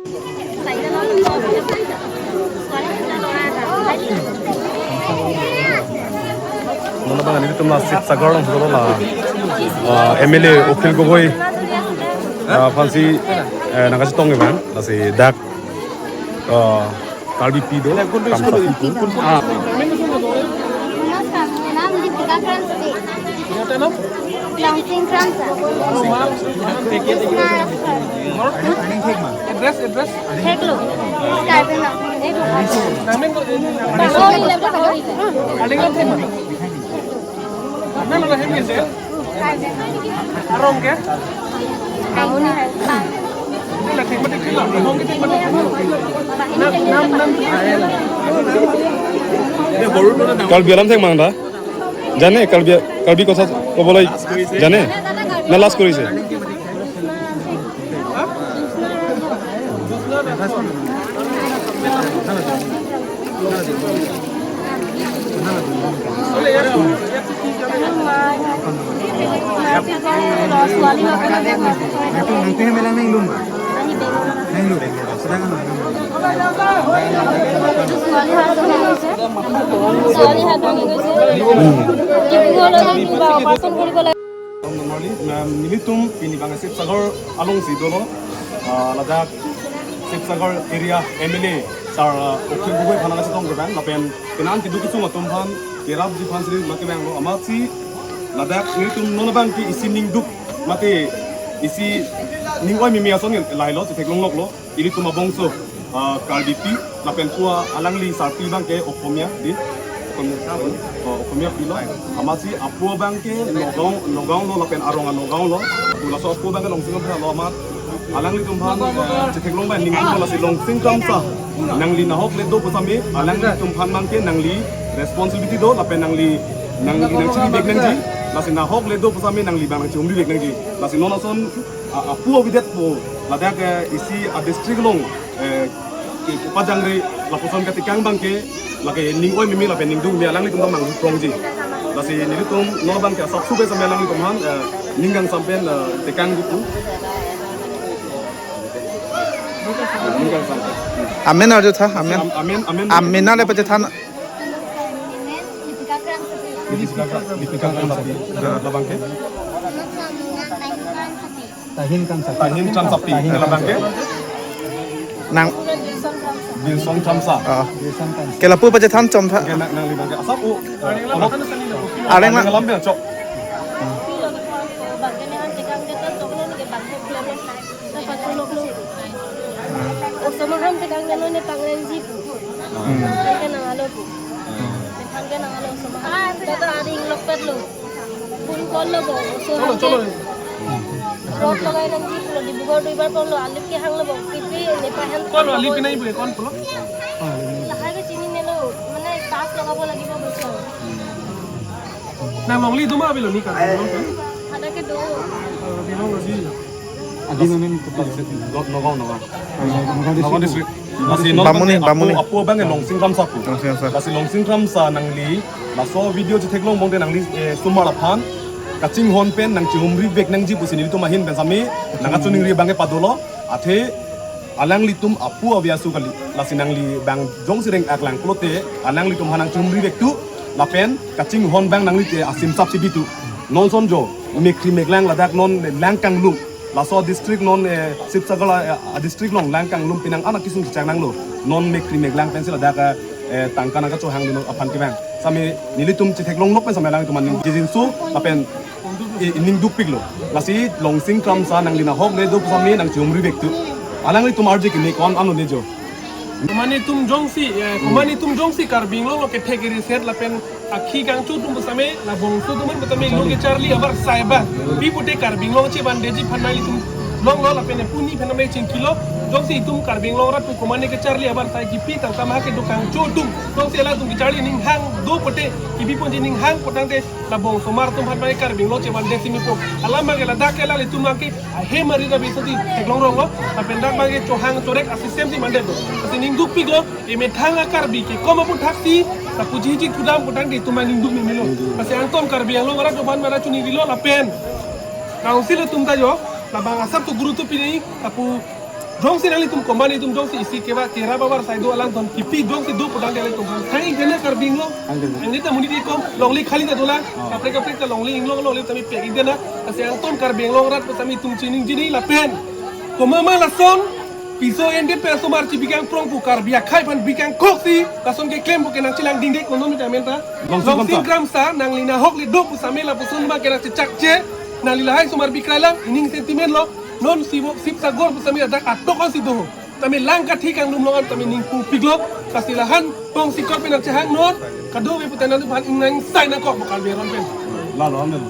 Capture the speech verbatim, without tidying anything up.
Non abang nelitum la Sibsagar along pulo la, ah, M L A Akhil Gogoi, ah, aphansi, eh, nangkachetong kevan, lasi dak, ah, Karbipi do, Kramsapi do. Ah. নমস্কাৰ, মোৰ নাম দীপিকা ক্ৰান্তি। আপোনাৰ নাম? Longching Kranti. Address, address? হেগলো। কাৰ্বি আংলং। এইটো। নামেন ক-, নামেন ক-, নামেন ক-, নামেন ক-, Arong ke? Ini lagi metik sila, arong kita metik sila. Nam, nam, nam. Karbi alam thek mang da? জানে? কাৰ্বি, কাৰ্বি কথা ক'বলৈ জানে? না লাজ কৰিছে? Normally, um, nelitum pini bang Sibsagar alongsi dolo, ah, ladak Sibsagar area M L A sar, ah, Akhil Gogoi aphan nangkachetong kevan, lapen penang keduk kesung atum aphan kerapji aphan sri mati vanglo, amatsi ladak nelitum non abang ke isi ningduk mate isi ning-oi mimi ason lahelo, chetheklong loklo. Ilitum abangso, ah, Karbipi, lapen pu alangli sarpi abang ke Okhomia, di, Okhomia, oh, Okhomia pilo. Amatsi apo abang ke Nagaon, Nagaon lo, lapen arong a-Nagaon lo. Pu laso apo abang ke Longsing Kramsa lo amat. Alanglitum aphan, eh, chetheklong abang ning ko lasi Longsing Kramsa. Nangli nahok le do pusitame, alanglitum aphan abang ke nangli responsibility do, lapen nangli, nangli nangchiri bek nangji, lasi nahok le do pusitame nangli abang nangchiri bek nangji. Lasi non ason a-, apo avedetpo, ladak, eh, isi a-district along, eh, ke, kepajangre lapuson katikang abang ke, lake ning-oi mimi lapen ningduk mimi alanglitum abang nangprongji. Lasi nelitum non abang ke asap supe sampai alanglitum aphan, eh, ning kangsam pen, eh, tekang gitu. Ning kangsam pen. Amen arjutha, amen. Am-, amen, amen. Amen ale pachethan. Dipika Kramsapi. Dipika Kramsapi. Labang ke? Tahin Kramsapi. Tahin Kramsapi. Tahin Kramsapi. Tahin Kramsapi. Labang ke? Nang. Bilson Kramsa. Ah. Ke lapu pachethan chomtha. Ke nang, nangli abang ke. Asap u. Areng na. Alam bel chok. Osomar atum tekang keno ne pangrengji pu. Hmm. Tangke nanglo pu. Hmm. Tangke nanglo osomar atum. Tata aring lokpet lo. Phone call lo bo. Cholo, cholo. Road lagai nangji pulo, Dibrugarh duibar ponlo, alip kehang lo bo. Kipi ne pahan. Kon alip pinai bu, kon pulo? Lahai ke chini nelo, mane pass lagabo lagibo bo. Nang longle do ma bilo ni ka? Ada ke do. Bilong lo ji. Adi namen kutu. Nagaon, Nagaon. Nagaon district. Nagaon district. Lasi non Bamuni, abang ke Bamuni. Apo, apo abang ke Longsing Kramsa pu. Longsing Kramsa. Lasi Longsing Kramsa nangli laso video chetheklong bonte nangli, eh, osomar aphan kachinghon pen nangchihumri vek nangji pusi nelitum ahin pen sami nangkachiningri abang ke padolo. Athe alanglitum apo ave aso kali. Lasi nangli abang jongsi reng-ak lang pulote alanglitum aphan nangchihumri vek tu lapen kachinghon abang nangli te asim sap si bitu. Non ason jo, mekri meklang ladak non lang kanglum. Laso district non, eh, Sibsagar, eh, district along lang kanglum penang anak kesung chechak nanglo. Non mekri meklang pensi ladak, eh, tangka nangkachohang dun aphan kevang. Sami nelitum chetheklong nok pen sami alanglitum aning jijinso lapen, eh, ning dukpiklo. Lasi Longsing Kramsa nangli nahok le do sami nangchihumri vek tu. Alanglitum arje kini kon ano nejo. Komane atum jongsi, eh, komane atum jongsi Karbi Anglong lo kethek iri set lapen akhi kangchu atum pusitame, labangso atum pusitame lo kecharli abar sai ba. Pi pute Karbi Anglong chevandetji aphan nanglitum longlo lapen puni aphan name chingkilo. Jongsi itum Karbi Anglong rat pu komane kecharli abar sai kipi tangka ma kedo kangchu atum. Jongsi hala atum kecharli ninghang do pute, kipi ponji ninghang putangte labangso osomar atum aphan name Karbi Anglong chevandet si mipo. Alam abang ke ladak ke lalitum abang ke ahem ari ta bisoti theklong ronglo, lapen dak abang ke chohang chorek a-system si mandet do. Lasi ning dukpiklo, emethang a-Karbi ke kom aputhak si, lapu jiji thudam putangte itum aning duk mimilo. Lasi angton Karbi Anglong arat atum aphan mara chunirilo lapen Council atum ta jo, labang asap tu guru tu pini, lapu Jongsi nanglitum komat itum jongsi isi keba kera babar sai do alangtum kipi jongsi do putangte nanglitum hang. Hang ik dena Karbi Anglong. Hang ik dena. Hang ik dena monit ikom longle khali ta dolang. Oh. Kaprek kaprek ta longle inglong longle tame pek ik dena. Lasi angton Karbi Anglong arat pusitame itum chiningje nangji lapen. Komat ma lason piso ende pe asomar chibikang prong pu Karbi akhei aphan bikangkoksi lason keklem pu ke nangchelang dingde konon ta amen ta. Longsing Longsing Kramsa. Kramsa nangli nahok le do pusitame lapuson ma ke nangchechakche. Nangli lahai asomar bikrai lang ining sentiment lo. Non Sibo Sibsagar pusitame adak atok ansi do. Tame lang kathi kanglum long an tame ningpupiklo. Lasi lahan tongsi kok pen nangchehang non. Kadokave pute nangliphan ingnang sai nangkok bokal beron pen. Lalo, amen.